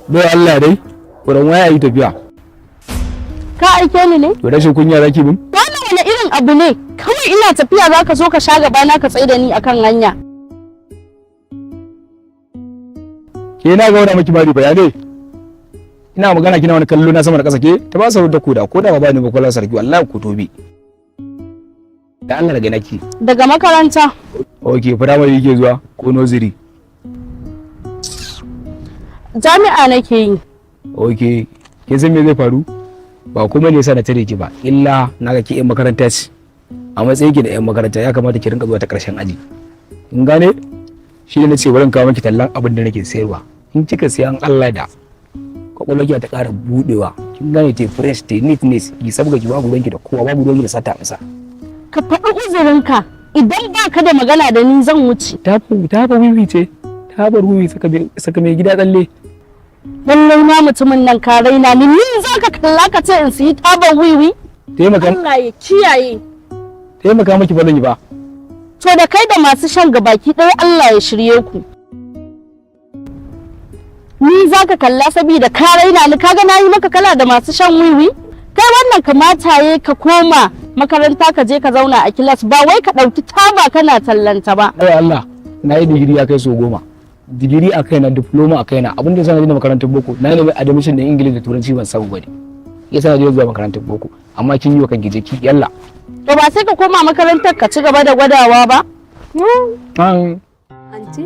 Bai Allah dai, wurin waya yi tafiya. Ka aike ni ne? To rashin kunya zaki bin? Wannan wani irin abu ne? Kawai ina tafiya za ka zo ka sha gaba na ka tsaye da ni akan hanya. Ke na ga wani miki bari bayane. Ina magana kina wani kallo na sama da ƙasa ke ta ba sa da koda ko da ba ni ba kula sarki wallahi ku tobi. Da Allah daga naki. Daga makaranta. Okay, firamare yake zuwa ko nursery? Jami'a nake yi. Okay, kin san me zai faru? Ba kuma ne yasa na tare ki ba, illa na ga ki yan makaranta ce. A matsayin ki da yan makaranta ya kamata ki rinka zuwa ta karshen aji. Kin gane? Shi ne nace bari in kawo miki tallan abin da nake sayarwa. In kika siya an Allah da kwakwalwar ki ta ƙara budewa. Kin gane te fresh te neatness ki sabga ki babu ruwanki da kowa babu ruwanki da sata amsa. Ka faɗi uzurinka. Idan ba ka da magana da ni zan wuce. Ta fa wiwi ce. Ta bar wiwi saka mai gida tsalle. Lallai ma mutumin nan ka raina ni, ni za ka kalla ka ce in siyi tabar wiwi? Taimaka. Allah ya kiyaye. Taimaka miki ba zan yi ba. To da kai da masu shan gabaki ɗaya Allah ya shirye ku. Ni za ka kalla saboda ka raina ni, kaga na yi maka kala da masu shan wiwi? Kai wannan kamata ya ka koma makaranta ka je ka zauna a class, ba wai ka ɗauki taba kana tallanta ba. Ai Allah, na yi digiri ya kai so 10. Digiri a kaina, diploma a kaina, abin da yasa na je makarantar boko, na nemi admission din English da Turanci ban samu bane. Yasa na je zuwa makarantar boko, amma kin yi wa kanki jiki yalla. To ba sai ka koma makarantar ka ci gaba da gwadawa ba? Anti,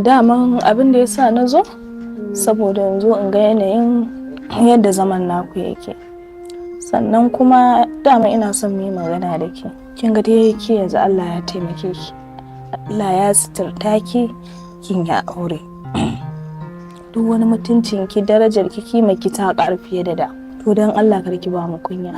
daman abin da ya sa na zo, saboda yanzu in ga yanayin yadda zaman naku yake. Sannan kuma dama ina son mu yi magana da ke. Kin ga dai ke yanzu Allah ya taimake ki. Allah ya suturta ki, kin yi aure. Duk wani mutuncin ki, darajar ki, kima ki ta ƙaru fiye da da. To don Allah kar ki ba mu kunya.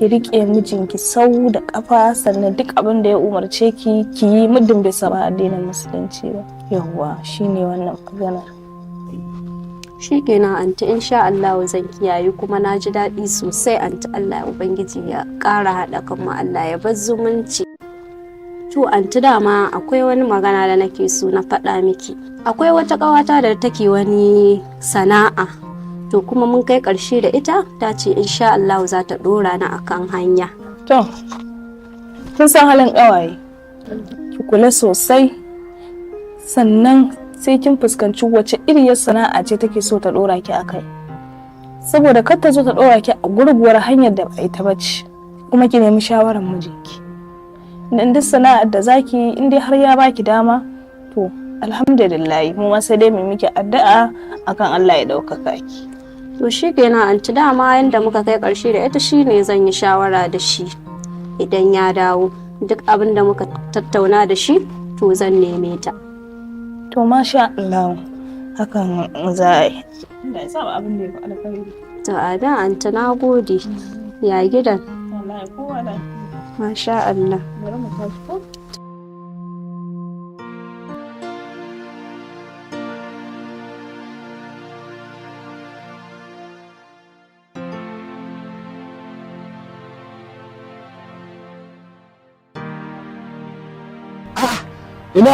Ki riƙe mijinki sau da ƙafa, sannan duk abin da ya umarce ki ki yi, muddin bai saba addinin Musulunci ba. Yawwa, shine wannan maganar. Shikenan anti, insha Allah zan kiyaye, kuma na ji daɗi sosai anti. Allah Ubangiji ya ƙara haɗa kanmu, Allah ya bar zumunci. To anti, dama akwai wani magana da nake so na faɗa miki. Akwai wata ƙawata da take wani sana'a, to kuma mun kai ƙarshe da ita, ta ce insha Allah za ta ɗora ni akan hanya. To, kin san halin ƙawaye. Ki kula sosai, sannan sai kin fuskanci wace iriyar sana'a ce take so ta ɗora ki a kai. Saboda kar ta zo ta ɗora ki a gurguwar hanyar da ba ita bace. Kuma ki nemi shawarar mijinki. Dan duk sana'ar da zaki yi, in dai har ya baki dama, to alhamdulillah, mu ma sai dai mu miki addu'a akan Allah ya ɗaukaka ki. To shikenan anti, dama yanda muka kai ƙarshe da ita shine zan yi shawara da shi idan ya dawo. Duk abin da muka tattauna da shi, to zan neme ta. To masha Allah, hakan za a yi. Allah ya sa abin da ya fi alkhairi. To a da anti, na gode. Ya gidan? Wallahi kowa da. Masha Allah. Bari mu tashi ko? Ina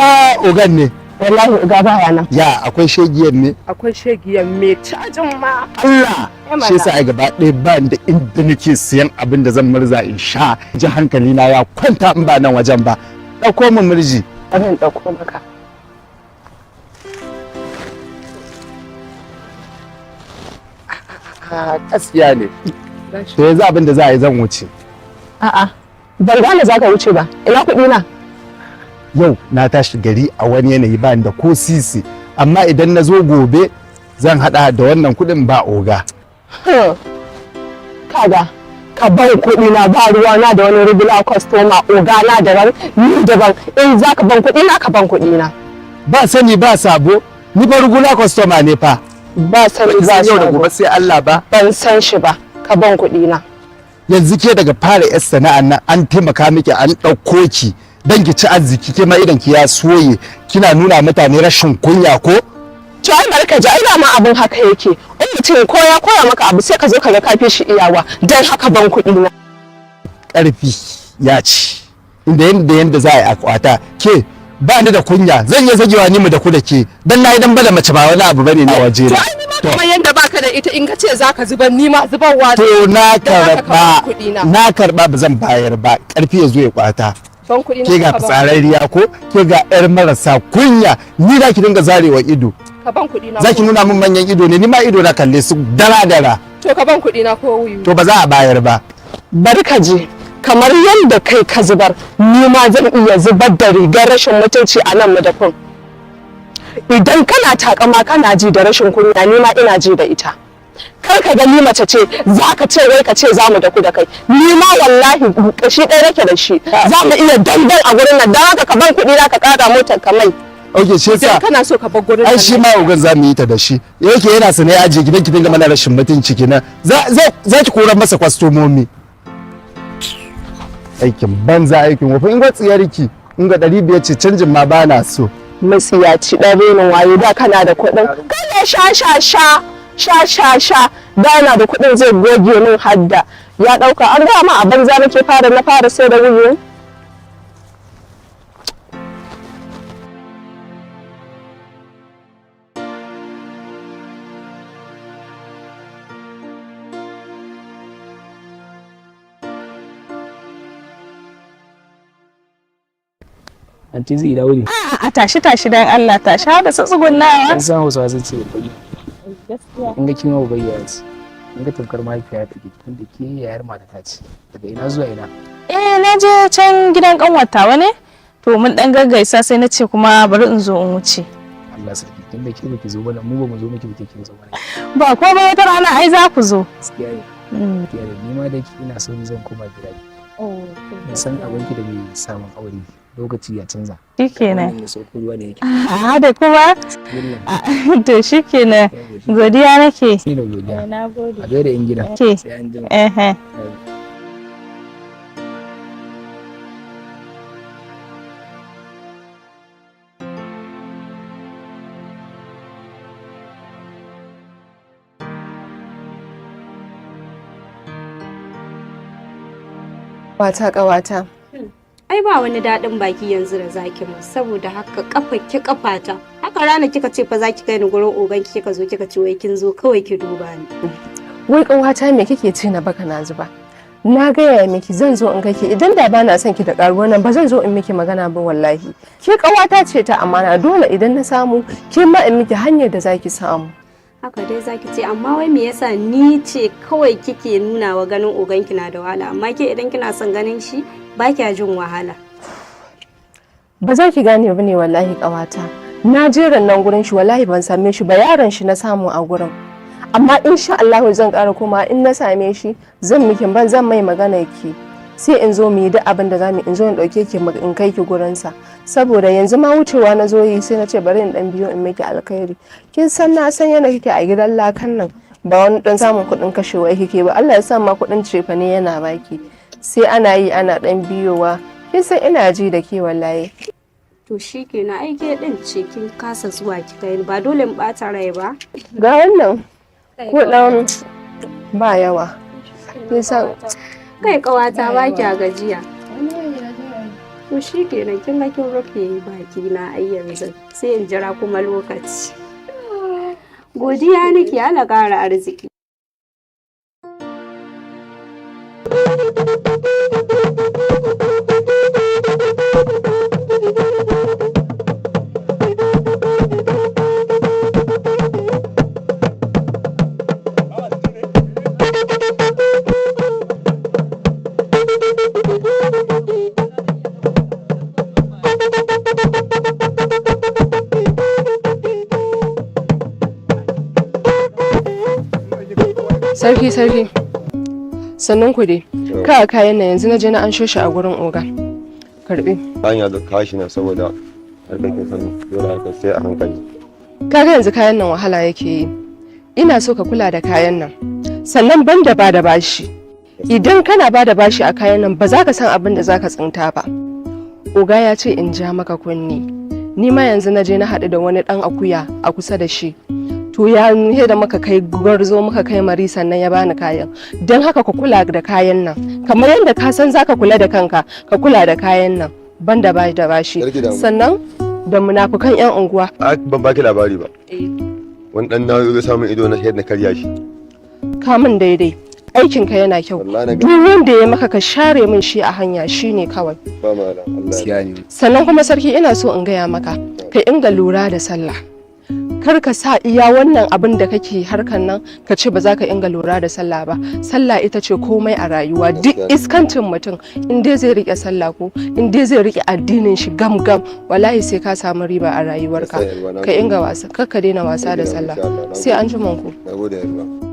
ogan ne? Wallahi uga baya nan. Ya akwai shegiyar ne? Akwai shegiyar mai cajin ma. Allah shi yasa ai gaba ɗaya ba da inda nake siyan abin da zan murza in sha ji hankali na ya kwanta in ba nan wajen ba. Ɗauko min murji. Bari in ɗauko maka. Gaskiya ne. To yanzu abin da za a yi, zan wuce. A'a, ban gane za ka wuce ba. Ina kuɗi na? Yau na tashi gari a wani yanayi, ba da ko sisi, amma idan na zo gobe zan hada da wannan kuɗin ba oga. Kaga, ka bar kuɗi na, ba ruwa na da wani regular customer, oga na daban, ni daban. In za ka ban kuɗi na, ka ban kuɗi na. Ba sani ba sabo, ni fa regular customer ne fa. Ba sani ba Yau da sabo. gobe sai Allah ba. Ban san shi ba. Ka ban kuɗi na. Yanzu ke daga fara yar sana'an nan an taimaka miki, an ɗauko ki dan ki ci arziki, ke ma idan ki ya soye kina nuna mutane rashin kunya ko? To ai barka ji, ai dama abin haka yake. In mutum ko ya koya maka abu, sai ka zo ka ga ka fi shi iyawa. Dan haka ban kuɗi na. Ƙarfi ya ci inda yanda za a yi akwata ke ba ni da kunya, zan iya zagewa ni mu da ku da ke dan na yi dan bada mace ba wani abu bane na waje To na. ai ni ma To. Kamar yadda baka da ita, in ka ce zaka zubar, ni ma zubarwa. To, na Da haka ka ban karba. kuɗi na. Na karba, ba zan bayar ba. Karfi ya zo ya kwata. Ban kuɗi na. Ke ga Ka ban. fitsararriya ko ke ga yar marasa kunya, ni za ki dinga zarewa ido? Ka ban kuɗi na. Za ki nuna min manyan ido ne? Ni ma ido na kalle su dara dara. To, ka ban kuɗi na ko wuyu. To, ba za a bayar ba. Bari ka je, kamar yadda kai ka zubar, ni ma zan iya zubar da rigar rashin mutunci a nan madafin. Idan kana takama kana ji da rashin kunya, ni ma ina ji da ita. Kar ka ga ni mace ce za ka ce wai ka ce za mu daku da kai. Ni ma wallahi kashi ɗaya nake da shi, za mu iya dandan a gurin nan. Don haka ka ban kuɗi na, ka ƙara motar ka mai. Ok, shi yasa Idan kana so ka bar gurin ai nan. Shi ma ogan za mu yi ta da shi. Yake yana sane ya ajiye gidan ki dinga mana rashin mutunci kenan. Za ki koran masa kwastomomi. Aikin banza, aikin wofi. In ga tsiyarki, in ga 500 ce, canjin ma ba na so. Matsiyaci, ɗan renin wayo. Da kana da kuɗin, kana sha sha sha sha sha sha. Da na da kuɗin zai goge min hadda. Ya ɗauka an gama a banza. Nake fara na fara sai da wuyu. Anti zai dawo ne? A tashi, tashi dan Allah, tashi har da su tsugunnawa. An san Hausawa sun ce babba. In ga kin babba ya ce in ga tamkar mahaifiya ta ke, tunda ke yayar mata ta ce. Daga ina zuwa ina? Eh, na je can gidan kanwata ne. To, mun dan gaggaisa, sai na ce kuma bari in zo in wuce. Allah sarki, tunda ke baki zo bana, mu ba mu zo miki baki kin zo bana. Ba ko ba, wata rana ai za ku zo. Gaskiya ne. Gaskiya ne. Ni ma da ina so zan koma gida. Na san abinki da mai samun aure, lokaci ya canza. Shikenan. Wannan ya sauko ruwa ne yake. A da kuma Wannan. to shikenan. Godiya nake. Sai da godiya. Na gode. A gaida yan gida. Ke. Sai an jima. Eh. Wata ƙawata. Ai ba wani daɗin baki yanzu da zaki mu, saboda haka kafa ki kafata. Haka rana kika ce fa zaki kai ni gurin ogan ki, kika zo kika ce wai kin zo kawai ki duba ni. Wai ƙawata, me kike ce na baka na zuba? Na gaya miki zan zo in kake. Idan da bana son ki da ƙaruwar nan, ba zan zo in miki magana ba wallahi. Ke ƙawata ce ta amana, dole idan na samu ke ma in miki hanyar da zaki samu. Haka dai zaki ce, amma wai me yasa ni ce kawai kike nuna wa ganin ogan ki na da wahala, amma ke idan kina son ganin shi ba kya jin wahala? Ba za ki gane ba ne wallahi ƙawata. Na je nan gurin shi, wallahi ban same shi ba, yaron shi na samu a gurin. Amma insha Allah zan ƙara koma, in na same shi zan miki ban zan mai magana ki. Sai in zo mu yi duk abin da zamu, in zo in ɗauke ki in kai ki gurinsa. Saboda yanzu ma wucewa na zo yi, sai na ce bari in dan biyo in miki alkhairi. Kin san na san yana kike a gidan lakan nan, ba wani dan samun kuɗin kashewa kike ba. Allah ya sa ma kuɗin cefane yana baki. Sai ana yi ana dan biyowa. Kin san ina ji da ke wallahi. To shikenan, ai ke din ce kin kasa zuwa ki kai ni, ba dole in bata rai ba. Ga wannan ko dan ba yawa. Kin san Kai kawata, ba kya gajiya. To shikenan, kin ga kin rufe baki na, ai yanzu sai in jira kuma lokaci. Godiya nake, Allah ƙara arziki. Sarki, sarki. Sannan ku dai. Ka kayan nan, yanzu na je na an shi a gurin oga. Karbi. Hanya da kashi na saboda harkar kin sani dole harkar sai a hankali. Kaga yanzu kayan nan wahala yake yi. Ina so ka kula da kayan nan. Sannan ban da bada bashi. Idan kana bada bashi a kayan nan, ba za ka san abin da za ka tsinta ba. Oga ya ce in ja maka kunni. Ni ma yanzu na je na haɗu da wani ɗan akuya a kusa da shi. To, ya nuhe da muka kai gwarzo, muka kai mari, sannan ya bani kayan. Don haka ka kula da kayan nan. Kamar yadda ka san zaka kula da kanka, ka kula da kayan nan. Ban da bashi da bashi. Karki damu. Sannan da munafukan 'yan unguwa. A ban baki labari ba. Wani dan na zo samun ido na na karya shi. Ka min daidai, aikinka yana kyau. Wallahi na Duk wanda ya maka ka share min shi a hanya, shine kawai. Ba ma da Allah. Gaskiya ne. Sannan kuma sarki, ina so in gaya maka, ka inga lura da sallah. Kar ka sa iya wannan abin da kake harkan nan ka ce ba za ka inga lura da sallah ba. Sallah ita ce komai a rayuwa. Duk iskancin mutum, in dai zai rike sallah ko in dai zai rike addinin shi gam gam, wallahi sai ka samu riba a rayuwarka. Ka inga wasa, kar ka daina wasa da sallah. Sai an ji ku. Na gode, yarwa.